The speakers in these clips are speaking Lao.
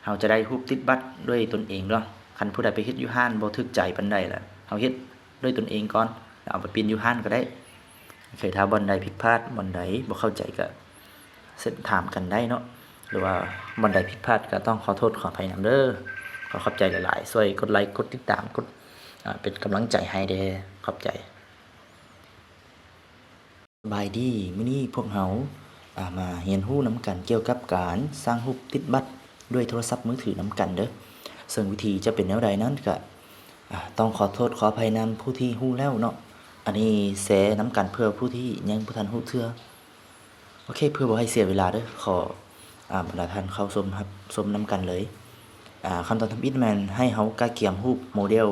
ເຮົາຈະໄດ້ຮູບຕິດບັດດ້ວຍຕົນເອງເນາະ. ຄັນຜູ້ໃດໄປເຮັດຢູ່ຮ້ານບໍ່ຖືກໃຈປານໃດລະ ເຮົາເຮັດດ້ວຍຕົນເອງກ່ອນ ແລ້ວເອົາໄປປິ່ນຢູ່ຮ້ານກໍໄດ້. ໂອເຄ ຖ້າບ່ອນໃດຜິດພາດ ບ່ອນໃດບໍ່ເຂົ້າໃຈກໍ ເຊັດຖາມກັນໄດ້ເນາະ ຫຼືວ່າບ່ອນໃດຜິດພາດກໍຕ້ອງຂໍໂທດຂໍອະໄພນຳເດີ. ຂໍຂອບໃຈຫຼາຍໆ ຊ່ວຍກົດໄລ ກົດຕິດຕາມ ກົດ ອາ ເປັນກຳລັງໃຈໃຫ້ເດີ. ຂອບໃຈ. ສະບາຍດີ, ມື້ນີ້ພວກເຮົາ ອາ ມາຮຽນຮູ້ນຳກັນກ່ຽວກັບການສ້າງຮູບຕິດບັດດ້ວຍໂທລະສັບມືຖືນຳກັນເດີ. ເຊິ່ງວິທີຈະເປັນແນວໃດນັ້ນກະ ອາ ຕ້ອງຂໍໂທດຂໍອະໄພນຳຜູ້ທີ່ຮູ້ແລ້ວເນາະ. ອັນນີ້ແຊນຳກັນເພື່ອຜູ້ທີ່ຍັງບໍ່ທັນຮູ້ເທື່ອ. ໂອເຄ ເພື່ອບໍ່ໃຫ້ເສຍເວລາເດີ ຂໍ ອາ ບັນດາທ່ານເຂົ້າຊົມ ຮັບຊົມນຳກັນເລີຍ. ອາ ຂັ້ນຕອນທຳອິດແມ່ນໃຫ້ເຮົາກະກຽມຮູບໂມເດວ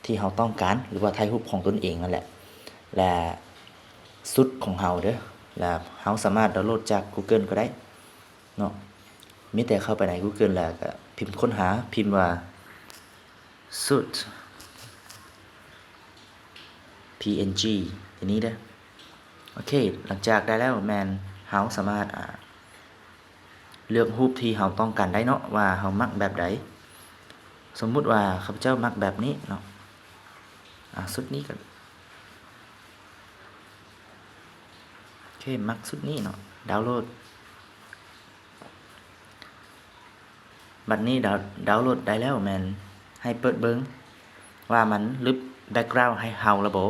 ທີ່ເຮົາຕ້ອງການ ຫຼືວ່າຖ່າຍຮູບຂອງຕົນເອງນັ້ນແຫຼະ ແລະ ຊຸດຂອງເຮົາເດີ ແລະ ເຮົາສາມາດດາວໂຫຼດຈາກ Google ກໍໄດ້ເນາະ. ມີແຕ່ເຂົ້າໄປໃນ Google ແລ້ວກະພິມຄົ້ນຫາ ພິມວ່າ ຊຸດ PNG ຕົວນີ້ເດີ. ໂອເຄ ຫຼັງຈາກໄດ້ແລ້ວແມ່ນເຮົາສາມາດ ອາ ເລືອກຮູບທີ່ເຮົາຕ້ອງການໄດ້ເນາະ ວ່າເຮົາມັກແບບໃດ. ສົມມຸດວ່າຂ້າພະເຈົ້າມັກແບບນີ້ເນາະ ອາ ຊຸດນີ້ກໍ ໂອເຄ ມັກຊຸດນີ້ເນາະ ດາວໂຫຼດ. ບັດນີ້ດາວ ດາວໂຫຼດໄດ້ແລ້ວ ແມ່ນໃຫ້ເປີດເບິ່ງວ່າມັນລຶບ background ໃຫ້ເຮົາລະບໍ່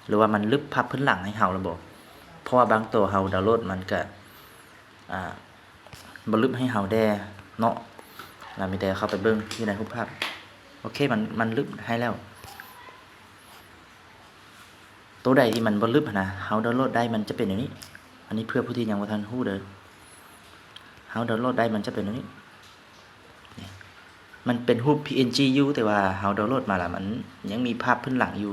ຫຼືວ່າມັນລຶບພາບພື້ນຫຼັງໃຫ້ເຮົາລະບໍ່. ເພາະວ່າບາງໂຕເຮົາດາວໂຫຼດມັນກະ ອາ ບໍ່ລຶບໃຫ້ເຮົາແດ່ເນາະ. ລະມີແຕ່ເຂົ້າໄປເບິ່ງຢູ່ໃນຮູບພາບ. ໂອເຄ ມັນ ມັນລຶບໃຫ້ແລ້ວ. ໂຕໃດທີ່ມັນບໍ່ລຶບຫັ້ນນະ ເຮົາດາວໂຫຼດໄດ້ມັນຈະເປັນແນວນີ້. ອັນນີ້ເພື່ອຜູ້ທີ່ຍັງບໍ່ທັນຮູ້ເດີ. ເຮົາດາວໂຫຼດໄດ້ມັນຈະເປັນແນວນີ້. ນີ້ ມັນເປັນຮູບ PNG ຢູ່ ແຕ່ວ່າເຮົາດາວໂຫຼດມາລະ ມັນຍັງມີພາບພື້ນຫຼັງຢູ່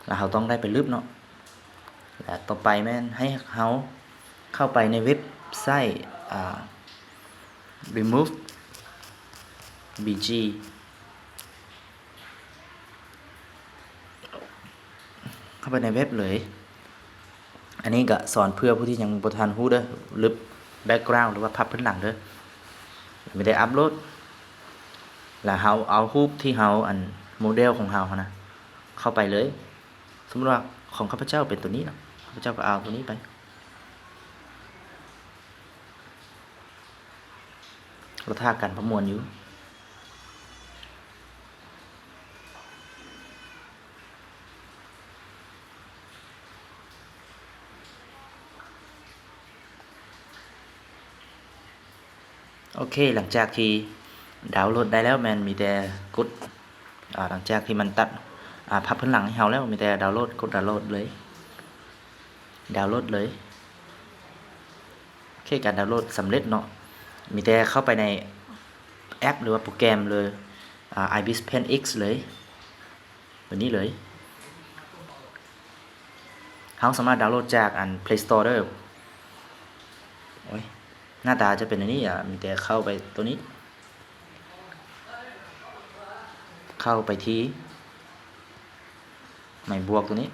ລະເຮົາຕ້ອງໄດ້ໄປລຶບເນາະ. ລະຕໍ່ໄປແມ່ນໃຫ້ເຮົາເຂົ້າໄປໃນເວັບໄຊ ອາ Remove BG ເຂົ້າໄປໃນເວັບເລີຍ. ອັນນີ້ກະສອນເພື່ອຜູ້ທີ່ຍັງບໍ່ທັນຮູ້ເດີ ລຶບ background ຫຼືວ່າພາບພື້ນຫຼັງເດີ. ມີແຕ່ອັບໂຫຼດ ລະເຮົາເອົາຮູບທີ່ເຮົາ ອັນ ໂມເດວຂອງເຮົາຫັ້ນນະ ເຂົ້າໄປເລີຍ. ສົມມຸດວ່າຂອງຂ້າພະເຈົ້າເປັນໂຕນີ້ເນາະ ຂ້າພະເຈົ້າກໍເອົາໂຕນີ້ໄປ. ລໍຖ້າກັນປະມວນຢູ່. ໂອເຄ ຫຼັງຈາກທີ່ດາວໂຫຼດໄດ້ແລ້ວ ແມ່ນມີແຕ່ກົດ ອາ ຫຼັງຈາກທີ່ມັນຕັດ ອາ ພາບພື້ນຫຼັງໃຫ້ເຮົາແລ້ວ ມີແຕ່ດາວໂຫຼດ ກົດດາວໂຫຼດເລີຍ ດາວໂຫຼດເລີຍ. ໂອເຄ ການດາວໂຫຼດສຳເລັດເນາະ. ມີແຕ່ເຂົ້າໄປໃນແອັບ ຫຼືວ່າໂປຣແກຣມເລີຍ ອາ Ibis Pen X ເລີຍ ແບບນີ້ເລີຍ. ເຮົາສາມາດດາວໂຫຼດຈາກ ອັນ Play Store ເດີ. ໂອ້ຍ ໜ້າຕາຈະເປັນແນວນີ້ ອາ ມີແຕ່ເຂົ້າໄປໂຕນີ້ ເຂົ້າໄປທີ່ໄມ້ບວກໂຕນີ້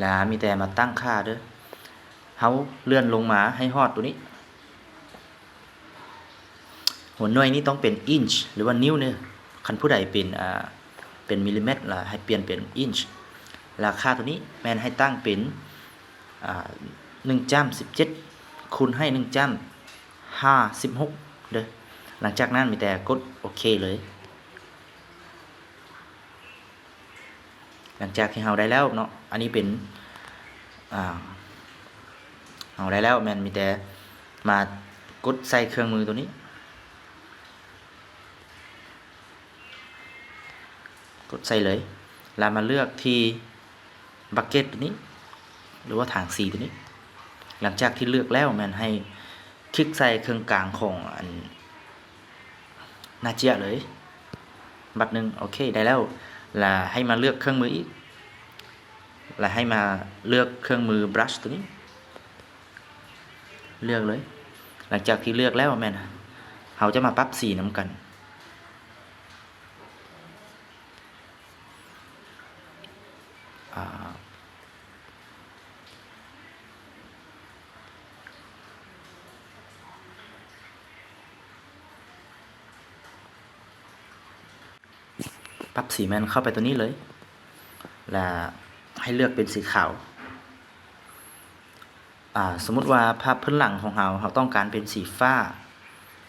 ລະມີແຕ່ມາຕັ້ງຄ່າເດີ. ເຮົາເລື່ອນລົງມາໃຫ້ຮອດໂຕນີ້. ຫົວໜ່ວຍນີ້ຕ້ອງເປັນ inch ຫຼືວ່ານິ້ວເດີ. ຄັນຜູ້ໃດເປັນ ອາ ເປັນມິລລິແມັດ ລະໃຫ້ປ່ຽນເປັນ inch. ລະຄ່າໂຕນີ້ແມ່ນໃຫ້ຕັ້ງເປັນ ອາ ໜຶ່ງຈ້ຳສິບເຈັດ ຄູນໃຫ້ໜຶ່ງຈ້ຳຫ້າສິບຫົກເດີ. ຫຼັງຈາກນັ້ນມີແຕ່ກົດໂອເຄເລີຍ. ຫຼັງຈາກທີ່ເຮົາໄດ້ແລ້ວເນາະ ອັນນີ້ເປັນ ອາ ເຮົາໄດ້ແລ້ວ ແມ່ນມີແຕ່ມາກົດໃສ່ເຄື່ອງມືໂຕນີ້ ກົດໃສ່ເລີຍ ລະມາເລືອກທີ່ bucket ໂຕນີ້ ຫຼືວ່າຖັງສີໂຕນີ້. ຫຼັງຈາກທີ່ເລືອກແລ້ວ ແມ່ນໃຫ້ຄລິກໃສ່ເຄິ່ງກາງຂອງ ອັນ ໜ້າເຈ້ຍເລີຍ ບັດໜຶ່ງ. ໂອເຄ ໄດ້ແລ້ວ ລະໃຫ້ມາເລືອກເຄື່ອງມືອີກ ລະໃຫ້ມາເລືອກເຄື່ອງມື brush ໂຕນີ້ ເລືອກເລີຍ. ຫຼັງຈາກທີ່ເລືອກແລ້ວ ແມ່ນເຮົາຈະມາປັບສີນຳກັນ. ອາ ປັບສີແມ່ນເຂົ້າໄປຕົວນີ້ເລີຍ ແລ້ວໃຫ້ເລືອກເປັນສີຂາວ. ອ່າ ສົມມຸດວ່າພາບພື້ນຫຼັງຂອງເຮົາ ເຮົາຕ້ອງການເປັນສີຟ້າ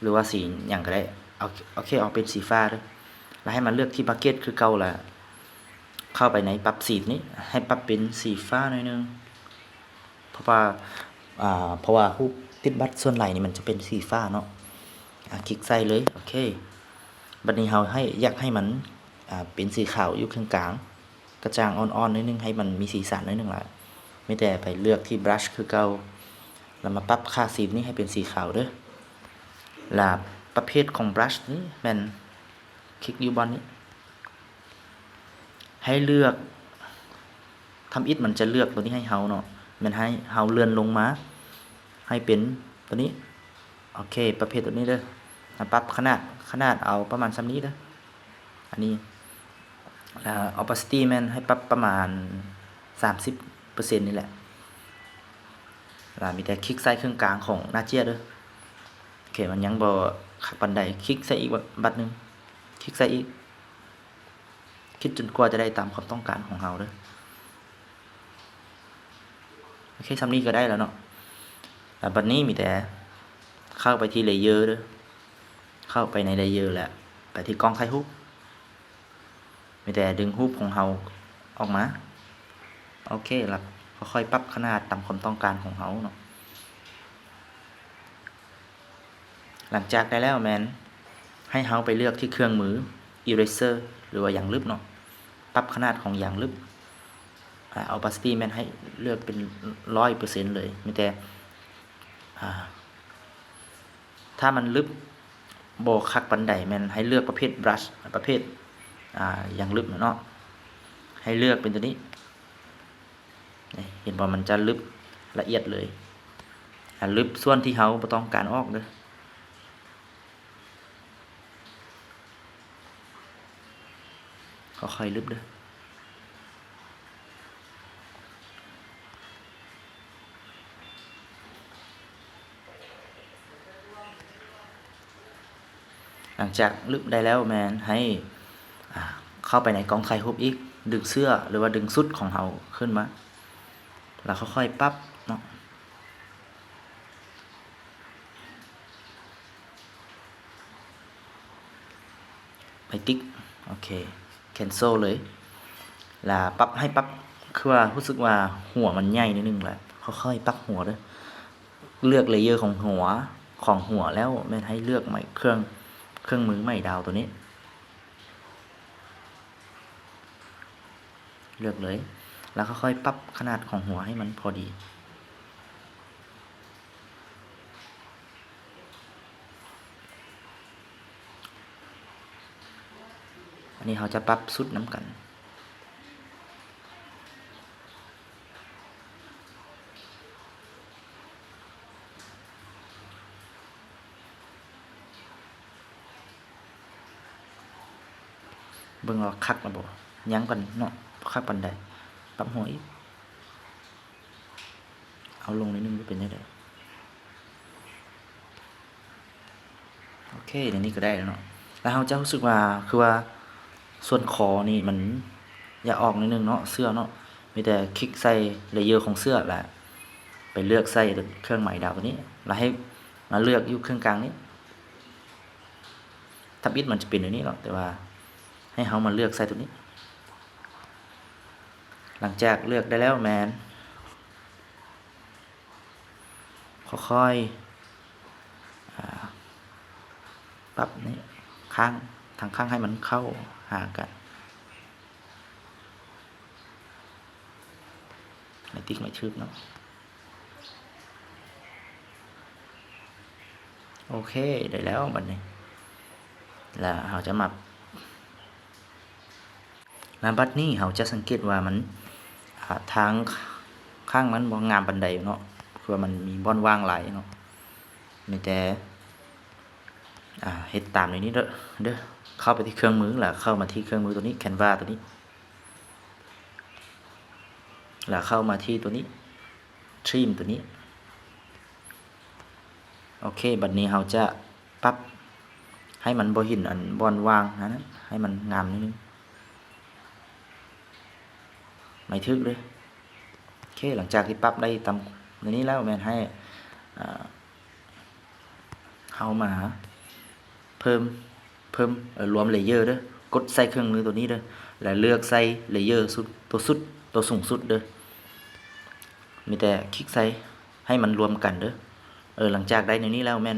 ຫຼືວ່າສີຫຍັງກໍໄດ້. ເອົາ ໂອເຄ ເອົາເປັນສີຟ້າເດີ້ ແລ້ວໃຫ້ມາເລືອກທີ່ບັກເກັດຄືເກົ່າ ແລ້ວເຂົ້າໄປໃນປັບສີນີ້ ໃຫ້ປັບເປັນສີຟ້າໜ້ອຍໜຶ່ງ. ເພາະວ່າ ອ່າ ເພາະວ່າຮູບຕິດບັດສ່ວນຫຼາຍນີ້ມັນຈະເປັນສີຟ້າເນາະ. ອາ ຄລິກໃສ່ເລີຍ. ໂອເຄ ບັດນີ້ເຮົາໃຫ້ ຢາກໃຫ້ມັນ ອາ ເປັນສີຂາວຢູ່ເຄິ່ງກາງ ກະຈ່າງອ່ອນໆໜ້ອຍໜຶ່ງ ໃຫ້ມັນມີສີສັນໜ້ອຍໜຶ່ງລະ ມີແຕ່ໄປເລືອກທີ່ບຣັຊຄືເກົ່າ ແລ້ວມາປັບຄ່າສີນີ້ໃຫ້ເປັນສີຂາວເດີ້. ລະປະເພດຂອງບຣັຊນີ້ແມ່ນ ຄລິກຢູ່ບ່ອນນີ້ ໃຫ້ເລືອກ ທຳອິດມັນຈະເລືອກຕົວນີ້ໃຫ້ເຮົາເນາະ ແມ່ນໃຫ້ເຮົາເລື່ອນລົງມາໃຫ້ເປັນຕົວນີ້. ໂອເຄ ປະເພດຕົວນີ້ເດີ້ ແລ້ວປັບຂະໜາດ ຂະໜາດເອົາປະມານສ່ຳນີ້ເດີ້. ອັນນີ້ ອ່າ ໂອປາຊິຕີແມ່ນໃຫ້ປັບປະມານສາມສິບເປີເຊັນນີ້ແຫຼະ ແລ້ວມີແຕ່ຄລິກໃສ່ເຄິ່ງກາງຂອງໜ້າເຈ້ຍເດີ້. ໂອເຄ ມັນຍັງບໍ່ຄັກປານໃດ ຄລິກໃສ່ອີກບາດໜຶ່ງ ຄລິກໃສ່ອີກ ຄິດຈົນກວ່າຈະໄດ້ຕາມຄວາມຕ້ອງການຂອງເຮົາເດີ້. ໂອເຄ ສ່ຳນີ້ກໍໄດ້ແລ້ວເນາະ. ແລ້ວບັດນີ້ມີແຕ່ເຂົ້າໄປທີ່ເລເຢີເດີ້ ເຂົ້າໄປໃນເລເຢີ ແລ້ວໄປທີ່ກ້ອງຖ່າຍຮູບ ມີແຕ່ດຶງຮູບຂອງເຮົາອອກມາ. ໂອເຄ ແລ້ວຄ່ອຍໆປັບຂະໜາດຕາມຄວາມຕ້ອງການຂອງເຮົາເນາະ. ຫຼັງຈາກໄດ້ແລ້ວແມ່ນໃຫ້ເຮົາໄປເລືອກທີ່ເຄື່ອງມື eraser ຫຼືວ່າຢາງລຶບເນາະ ປັບຂະໜາດຂອງຢາງລຶບ. ອາ ໂອປາຊິຕີແມ່ນໃຫ້ເລືອກເປັນຮ້ອຍເປີເຊັນເລີຍ ມີແຕ່ ອາ ຖ້າມັນລຶບບໍ່ຄັກປານໃດ ແມ່ນໃຫ້ເລືອກປະເພດບຣັຊ ປະເພດ ອາ ຢາງລຶບເນາະ ໃຫ້ເລືອກເປັນຕົວນີ້. ນີ້ ເຫັນບໍ່ ມັນຈະລຶບລະອຽດເລີຍ. ອາ ລຶບສ່ວນທີ່ເຮົາບໍ່ຕ້ອງການອອກເດີ້. ຄ່ອຍໆລຶບເດີ້. ຫຼັງຈາກລຶບໄດ້ແລ້ວ ແມ່ນໃຫ້ ອາ ເຂົ້າໄປໃນກ້ອງຖ່າຍຮູບອີກ ດຶງເສື້ອ ຫຼືວ່າດຶງຊຸດຂອງເຮົາຂຶ້ນມາ ແລ້ວຄ່ອຍໆປັບເນາະ. ໄປຕິກ ໂອເຄ cancel ເລີຍ ລະປັບ ໃຫ້ປັບ ຄືວ່າຮູ້ສຶກວ່າຫົວມັນໃຫຍ່ໜ້ອຍໜຶ່ງ ລະຄ່ອຍໆປັບຫົວເດີ້. ເລືອກ layer ຂອງຫົວ ຂອງຫົວແລ້ວ ແມ່ນໃຫ້ເລືອກໄມ້ ເຄື່ອງ ເຄື່ອງມືໄມ້ດາວຕົວນີ້ ເລືອກເລີຍ ລະຄ່ອຍໆປັບຂະໜາດຂອງຫົວໃຫ້ມັນພໍດີ. ອັນນີ້ເຮົາຈະປັບຊຸດນຳກັນ. ເບິ່ງວ່າຄັກແລ້ວບໍ່? ຍັງກ່ອນເນາະ ບໍ່ຄັກປານໃດ. ປັບຫົວອີກ. ເອົາລົງໜ້ອຍໜຶ່ງ ເປັນຈັ່ງໃດ? ໂອເຄ ແນວນີ້ກໍໄດ້ແລ້ວເນາະ. ແລ້ວເຮົາຈະຮູ້ສຶກວ່າ ຄືວ່າສ່ວນຄໍນີ້ມັນຢາກອອກໜ້ອຍໜຶ່ງເນາະ ເສື້ອເນາະ. ມີແຕ່ຄລິກໃສ່ layer ຂອງເສື້ອ ແລ້ວໄປເລືອກໃສ່ເຄື່ອງໝາຍດາວຕົວນີ້ ແລ້ວໃຫ້ມາເລືອກຢູ່ເຄິ່ງກາງນີ້. ທຳອິດມັນຈະເປັນແນວນີ້ເນາະ ແຕ່ວ່າໃຫ້ເຮົາມາເລືອກໃສ່ຕົວນີ້. ຫຼັງຈາກເລືອກໄດ້ແລ້ວແມ່ນ ຄ່ອຍໆ ອາ ປັບນີ້ ຂ້າງ ທາງຂ້າງໃຫ້ມັນເຂົ້າຫາກັນ ໄມ້ຕິກໄມ້ທຶບເນາະ. ໂອເຄ ໄດ້ແລ້ວບັດນີ້ ແລ້ວເຮົາຈະມາ ແລ້ວບັດນີ້ເຮົາຈະສັງເກດວ່າມັນ ອາ ທາງຂ້າງມັນບໍ່ງາມປານໃດເນາະ ຄືວ່າມັນມີບ່ອນວ່າງຫຼາຍເນາະ. ມີແຕ່ ອາ ເຮັດຕາມໃນນີ້ເດີ້ ເດີ້ ເຂົ້າໄປທີ່ເຄື່ອງມື ແລ້ວເຂົ້າມາທີ່ເຄື່ອງມືຕົວນີ້ Canva ຕົວນີ້ ແລ້ວເຂົ້າມາທີ່ຕົວນີ້ Trim ຕົວນີ້. ໂອເຄ ບັດນີ້ເຮົາຈະປັບໃຫ້ມັນບໍ່ເຫັນອັນບ່ອນວ່າງນັ້ນ ໃຫ້ມັນງາມໜ້ອຍໜຶ່ງ. ໄມ່ຖືກເດີ້. ໂອເຄ ຫຼັງຈາກທີ່ປັບໄດ້ຕາມນີ້ແລ້ວ ແມ່ນໃຫ້ ເຮົາມາເພີ່ມ ເພີ່ມ ເອີ ລວມເລເຢີເດີ້. ກົດໃສ່ເຄື່ອງມືໂຕນີ້ເດີ້ ແລ້ວເລືອກໃສ່ເລເຢີສຸດ ໂຕສຸດ ໂຕສູງສຸດເດີ້. ມີແຕ່ຄລິກໃສ່ໃຫ້ມັນລວມກັນເດີ້. ເອີ ຫຼັງຈາກໄດ້ແນວນີ້ແລ້ວ ແມ່ນ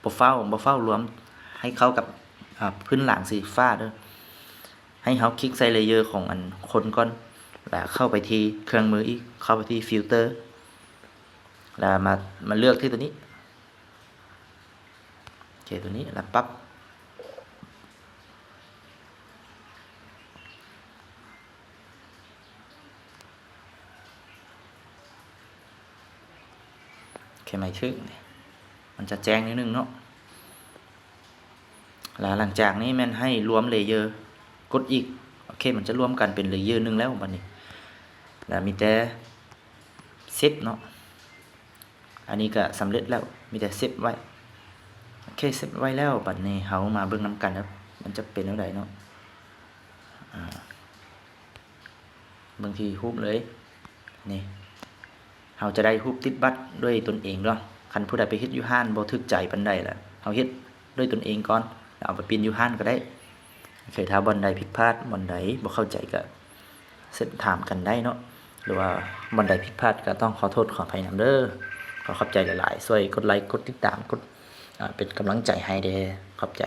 ບໍ່ຟ້າວ ບໍ່ຟ້າວລວມໃຫ້ເຂົ້າກັບ ອາ ພື້ນຫຼາງສີຟ້າເດີ້. ໃຫ້ເຮົາຄລິກໃສ່ເລເຢີຂອງອັນຄົນກ່ອນ ແລ້ວເຂົ້າໄປທີ່ເຄື່ອງມືອີກ ເຂົ້າໄປທີ່ຟິວເຕີ ແລ້ວມາ ມາເລືອກທີ່ໂຕນີ້ ໂອເຄ ໂຕນີ້ ແລ້ວປັບ. ໂອເຄ ໄມ່ຖືກ ມັນຈະແຈ້ງໜ້ອຍໜຶ່ງເນາະ. ແລ້ວຫຼັງຈາກນີ້ແມ່ນໃຫ້ລວມເລເຢີ ກົດອີກ. ໂອເຄ ມັນຈະລວມກັນເປັນເລເຢີໜຶ່ງແລ້ວບັດນີ້ ແລ້ວມີແຕ່ເຊບເນາະ. ອັນນີ້ກະສຳເລັດແລ້ວ ມີແຕ່ເຊບໄວ້. ໂອເຄ ເຊບໄວ້ແລ້ວ ບັດນີ້ເຮົາມາເບິ່ງນຳກັນເດີ້ ມັນຈະເປັນແນວໃດເນາະ. ອາ ເບິ່ງທີ່ຮູບເລີຍ ນີ້ ເຮົາຈະໄດ້ຮູບຕິດບັດດ້ວຍຕົນເອງເນາະ. ຄັນຜູ້ໃດໄປເຮັດຢູ່ຮ້ານບໍ່ຖືກໃຈປານໃດລະ ເຮົາເຮັດດ້ວຍຕົນເອງກ່ອນ ແລ້ວເອົາໄປປິ່ນຢູ່ຮ້ານກໍໄດ້. ໂອເຄ ຖ້າບ່ອນໃດຜິດພາດ ບ່ອນໃດບໍ່ເຂົ້າໃຈກໍເຊັດຖາມກັນໄດ້ເນາະ ຫຼືວ່າບ່ອນໃດຜິດພາດກໍຕ້ອງຂໍໂທດຂໍອະໄພນຳເດີ້. ຂໍຂອບໃຈຫຼາຍໆ ຊ່ວຍກົດໄລ ກົດຕິດຕາມ ກົດ ອາ ເປັນກຳລັງໃຈໃຫ້ແດ່. ຂອບໃຈ.